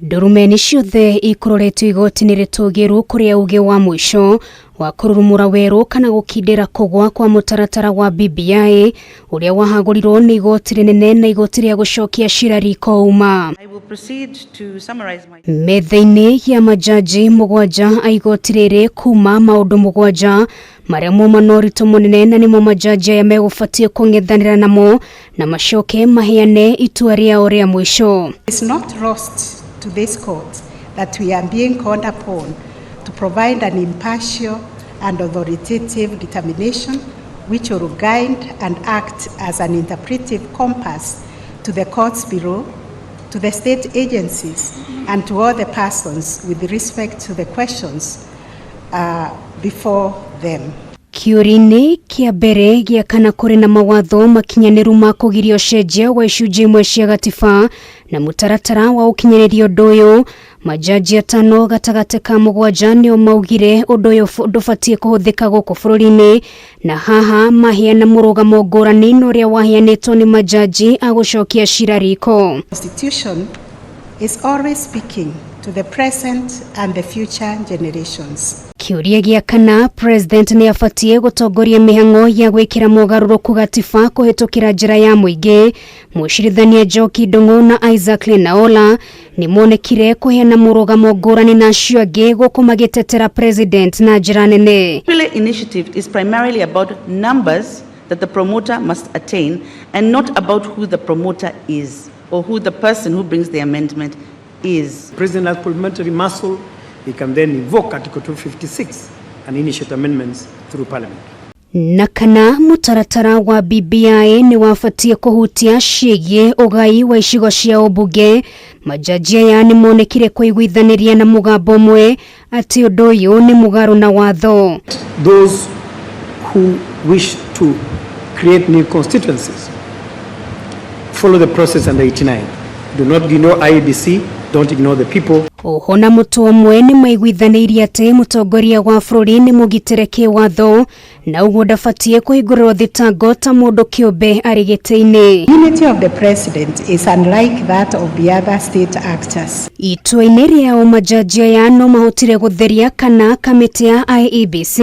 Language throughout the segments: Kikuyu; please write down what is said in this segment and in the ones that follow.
Ndurumeni ciothe ikũroretio igoti-inĩ rĩtũgĩru kũrĩa uge wa mũico wa kũrurumũra werũ kana gũkindĩra kũgwa kwa mũtaratara wa BBI ũrĩa wahagũrirwo nĩ igoti rĩnene na igoti rĩa gũcokia cira riko uma. Metha-inĩ ya majaji mũgwanja a igoti rĩrĩ kuma maũndũ mũgwanja marĩa mauma na ũritũ mũnene na nĩmo majaji aya megũbatiĩ kũng'ethanĩra namo na macoke maheane itua rĩao rĩa mũico. It's not lost to this court that we are being called upon to provide an impartial and authoritative determination which will guide and act as an interpretive compass to the courts below, to the state agencies, and to all the persons with respect to the questions before them. Kĩũria-inĩ kĩa mbere gĩa kana kũrĩ na mawatho makinyanĩru ma kũgiria ũcenjia wa icunjĩ imwe cia gatiba na mũtaratara wa ũkinyanĩria ũndũ ũyũ, majaji atano gatagatĩ ka mũgwanja nĩo maugire ũndũ ũyũ ndũbatiĩ kũhũthĩka gũkũ bũrũri-inĩ, na haha maheana mũrũgamo ngũrani na ũrĩa waheanĩtwo nĩ majaji a gũcokia cira riko. Constitution is always speaking to the present and the future generations. Kĩũria gĩa kana president nĩ abatiĩ gũtongoria mĩhang'o ya gwĩkĩra mogarũrũku gatiba kũhĩtũkĩra njĩra ya mũingĩ, mũcirithania Njoki Ndung'u na Isaac Lenaola nĩ monekire kũheana mũrũgamo ngũrani na acio angĩ gũkũ magĩtetera president na njĩra nene. Popular initiative is primarily about numbers that the promoter must attain and not about who the promoter is or who the person who brings the amendment is. The president has parliamentary muscle. He can then invoke Article 256 and initiate amendments through Parliament. Na kana mũtaratara wa BBI nĩ wabatiĩ kũhutia ciĩgiĩ ũgai wa icigo cia ũmbunge, majaji aya nĩ monekire kũiguithanĩria na mũgambo ũmwe atĩ ũndũ ũyũ nĩ mũgarũ na watho. Those who wish to create new constituencies follow the process under 89. Do not ignore IEBC, don't ignore the people. Oho na mũtwe ũmwe nĩ maiguithanĩirie atĩ mũtongoria wa bũrũri nĩ mũgitĩre kĩwatho na ũguo ndabatiĩ kũhingũrĩrwo thitango ta mũndũ kĩũmbe arĩ gĩtĩ-inĩ. Unity of the president is unlike that of the other state actors. Itua-inĩ rĩao majaji aya no mahotire gũtheria kana kamĩtĩ ya IEBC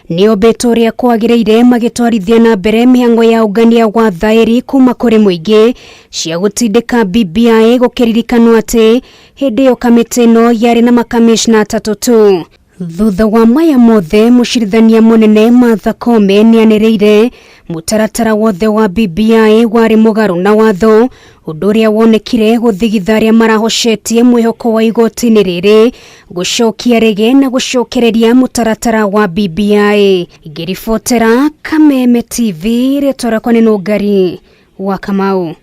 nĩombĩtwo ũrĩa kwagĩrĩire magĩtwarithia na mbere mĩhang'o ya ũngania wa thaĩri kuma kũrĩ mũingĩ cia gũtindĩka BBI gũkĩririkanwo atĩ hĩndĩ ĩyo kamĩtĩ ĩno yarĩ na makamishna atatũ tu. Thutha wa maya mothe mũcirithania mũnene Martha Koome nĩanĩrĩire mũtaratara wothe wa BBI warĩ mũgarũ na watho, ũndũ ũrĩa wonekire gũthigitha arĩa marahocetie mwĩhoko wa igoti-inĩ rĩrĩ gũcokia rege na gũcokereria mũtaratara wa BBI. Ngĩribotera Kameme TV, rĩtwa rĩakwa nĩ Nũngari wa Kamau.